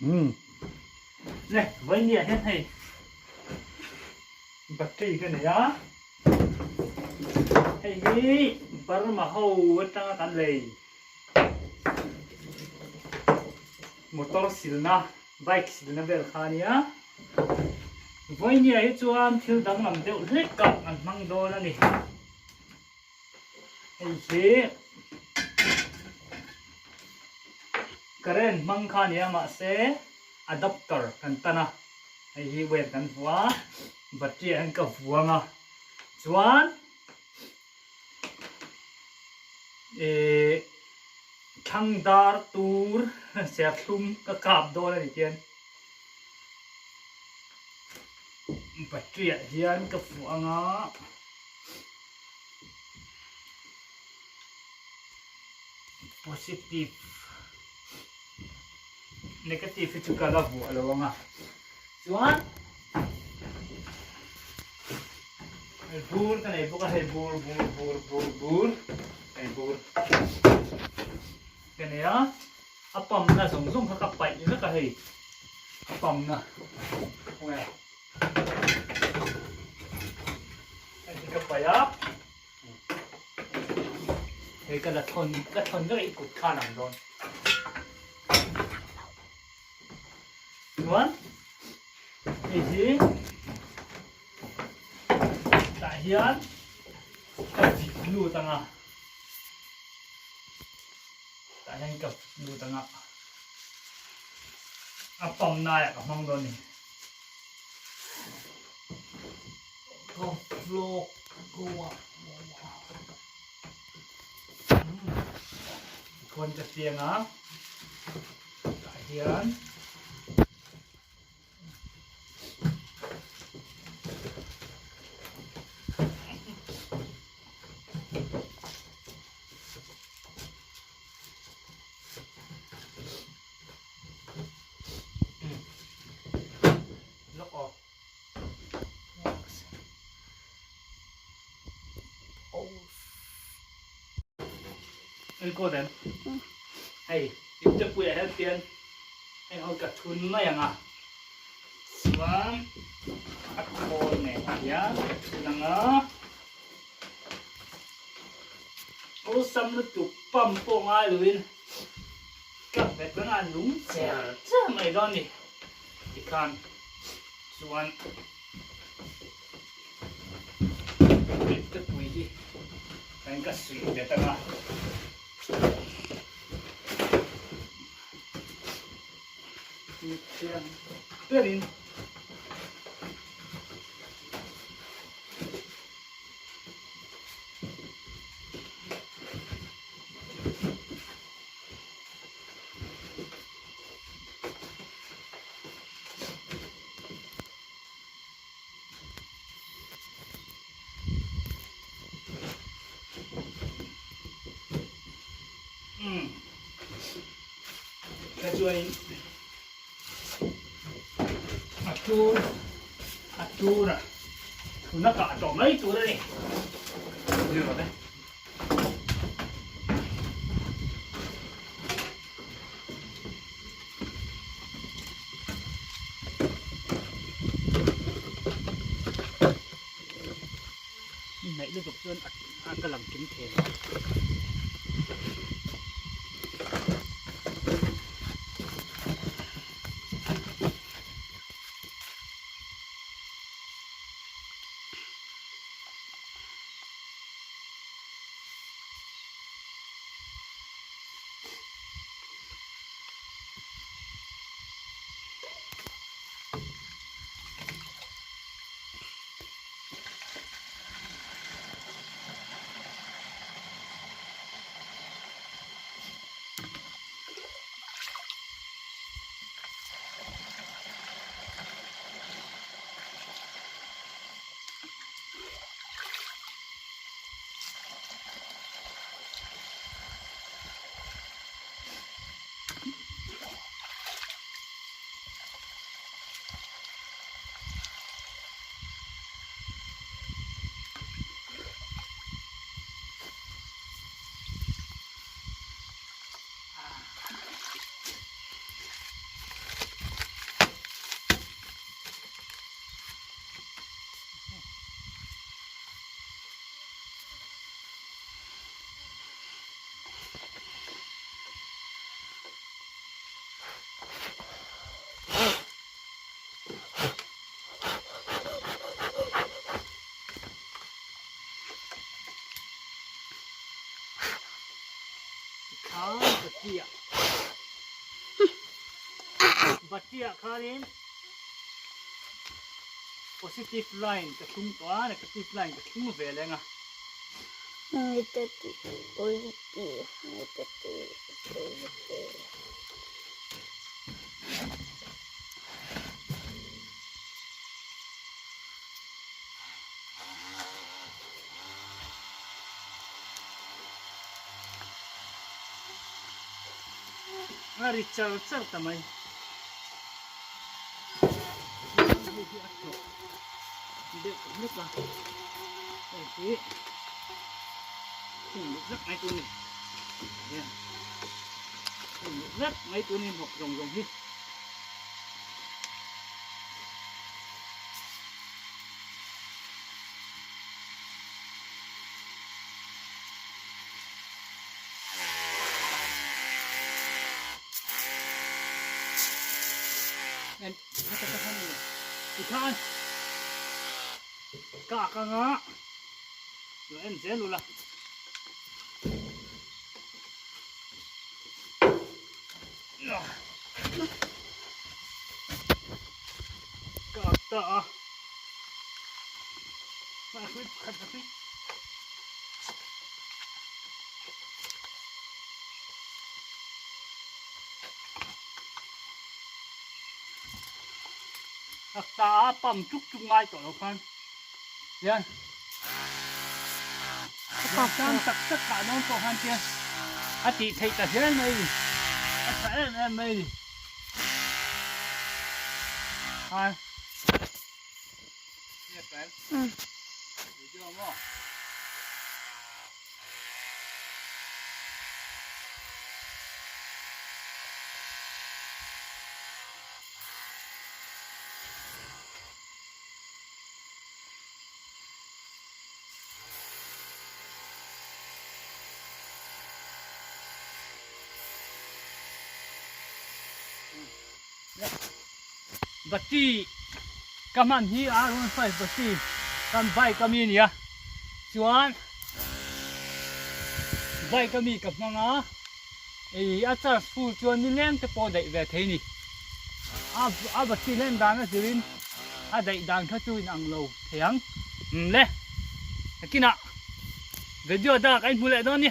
Umm le vawinia hian hei battery ka nei a hei hi Burma ho atanga kan lei motor silna bike silna vel kha a nia vawinia hi chuan thil danglam deuh hlek ah an hmang dawn a ni hei hi current hmang kha a ni a mahse adapter kan tan a hei hi wire kan vuah a battery ah hian ka vuang a chuan Ihh thlang dar tur serthlum ka kap dawn a ni tian battery ah hian ka fuh ang a positive negative hi chu ka la vuah lo ang a chuan Hei bur ka nei bawk a hei bur bur bur bur bur hei bur ka nei a a pump na zawng zawng kha ka paih vek a hei a pump na khawnge hei hi ka paih a hei ka la thawn ka thawn vek a i kut khan ang dawn chuan hei hi Tah hian ka vit lut ang a, tah hian ka vit lut ang a, a pump naiah ka hmang dawn a ni. Ka vlog goa tikhuan ka chiang a, tah hian. Lock off. Enkawl em? Hei, iptepuiah hian pian heng ho ka thun mai ang a. Chuan a khawl nen hian ka thun ang a. Awlsam lutuk pump pawh ngai loin ka hmet reng a, nung cher cher mai dawn a ni. Tikhan chuan iptepui hi kan ka suih bet ang a. Mithiam berin Umm ka chuanin a tur a tur a thuna kah tawh mai tur a ni zir rawh le. Hnaih lutuk chuan a ka lang kim thei lo. Tikhan battery ah battery ah khanin positive line ka thlung tawh a negative line ka thlung ve leng a. Negative positive negative positive. A ri char char ta mai. Hei hi a hnawh deuh hlek a. Hei hi khung leh vek mai tur a ni. Hian khung leh vek mai tur a ni hnawk zawng zawng hi. Tikhan kak anga lo en zel ula. Kak ta a. Ta a pump chuk chuk ngai tawh lo khan hian tan tak tak kah dawn pawh khan tia a tih theih ta zel mai ni a tha em em mai ni khan. Bati ka hman hi a rawn sawi bati kan bike ami ania chuan bike ami ka hmang a ih a charge full chuan nileng te pawh daih ve thei a ni a a bati len dan a zirin a daih dan kha chu inang lo thei ang le nakinah video dangah kan inhmu leh dawn a ni.